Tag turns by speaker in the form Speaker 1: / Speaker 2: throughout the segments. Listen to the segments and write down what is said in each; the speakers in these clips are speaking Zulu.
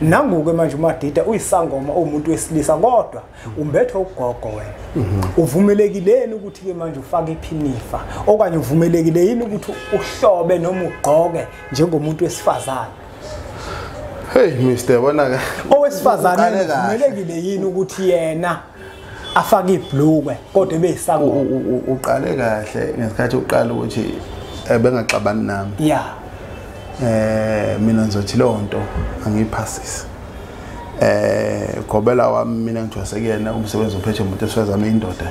Speaker 1: Nanguke manje uMadida uyisangoma umuntu wesilisa kodwa umbethe ugogo wena. Uvumelekile ukuthi ke manje ufake iphinifa okanye uvumelekile yini ukuthi uhlobe noma ugqoke njengomuntu wesifazane?
Speaker 2: Hey Mr. yabona ke
Speaker 1: owesifazane uvumelekile yini ukuthi yena afake ibhlukwe kodwa ebeyisangoma?
Speaker 2: Uqale kahle ngesikhathi uqala ukuthi bengaxabani nami.
Speaker 1: Yeah.
Speaker 2: Mina ngizothi leyo nto angiyiphasisi. Gobela wami mina ngijwayele kuyena umsebenzi ophethe umuntu wesifazane indoda.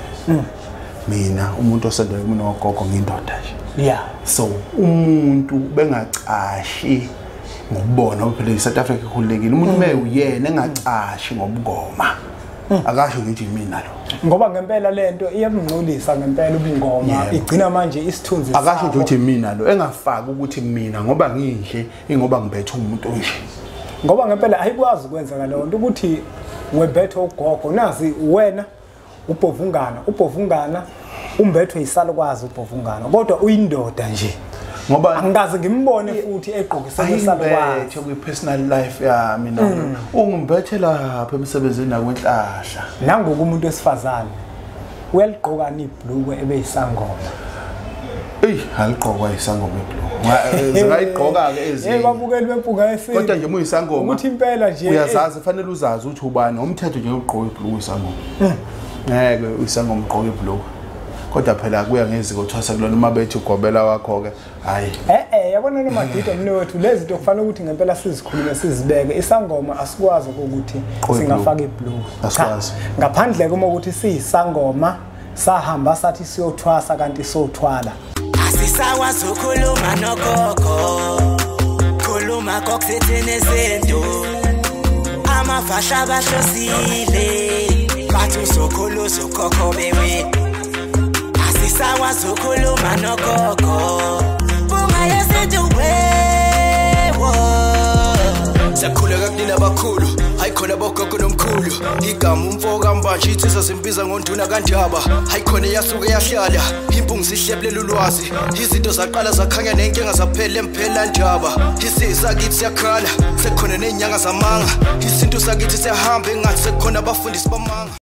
Speaker 2: Mina umuntu osendele kumina wagogo ngindoda nje.
Speaker 1: Yeah.
Speaker 2: So umuntu bengacashi ngokubona phela iSouth Africa ikhululekile. Umuntu meyuyena engacashi ngobungoma. Akasho ngithi mina lo.
Speaker 1: Ngoba ngempela lento iyamngcolisa ngempela ubungoma igcina manje isithunzi.
Speaker 2: Akasho nje ukuthi mina lo engafaki ukuthi mina ngoba nginje ingoba ngibethe umuntu onje.
Speaker 1: Ngoba ngempela ayikwazi ukwenzeka leyo nto ukuthi wembethe ugogo nazi wena ubhovungana umbethwe isalukwazi ubhovungana kodwa uyindoda nje.
Speaker 2: Ngoba
Speaker 1: angikaze ngimbone futhi egqokise isalukwazi
Speaker 2: kwi personal life yami no. Ungimbethe lapha emsebenzini nakwenhlahla.
Speaker 1: Nangoku umuntu wesifazane uyaligqoka ibhlukwe ebeyisangoma.
Speaker 2: Ey aligqokwa isangoma ibhlukwe. Zingayigqoka ke ezinye.
Speaker 1: Hey babukeli bempunga yesintu.
Speaker 2: Kodwa nje uyisangoma
Speaker 1: ukuthi impela nje
Speaker 2: uyazazi fanele uzazi ukuthi ubani umthetho nje ugqoka ibhlukwe isangoma. Ngeke uyisangoma ugqoka ibhlukwe. Kodwa phela kuya ngeziko thwasa kulona uma bethi ugobela wakho ke hayi.
Speaker 1: Yabona noMadida mina wethu lezi zinto kufanele ukuthi ngempela sizikhulume sizibeke. Isangoma asikwazi ukuthi singafaka ibhlukwe.
Speaker 2: Asikwazi.
Speaker 1: Ngaphandle kuma ukuthi siyisangoma sahamba sathi siyothwasa kanti sothwala.
Speaker 3: Asisakwazi ukukhuluma nogogo. Khuluma kokuthini izinto. Amavasha bahlosile. Bathi uzokhulu ukhokho bewe. Asisakwazi ukukhuluma nogogo. Bunga yesintu wewo.
Speaker 4: Siyakhuleka kunina abakhulu, hayikhona bogogo nomkhulu. Igama umfo kaMbanje insizwa zimbiza ngonduna kaNdaba. Hayikhona eyasuke yahlala, impungu zihlebulela ulwazi. Izinto zaqala zakhanya nenkinga zaphela emphela ndaba. Isisakithi siyakhala, sekukhona nezinyanga zamanga. Isintu sakithi siyahamba engathi sekukhona abafundisi bamanga.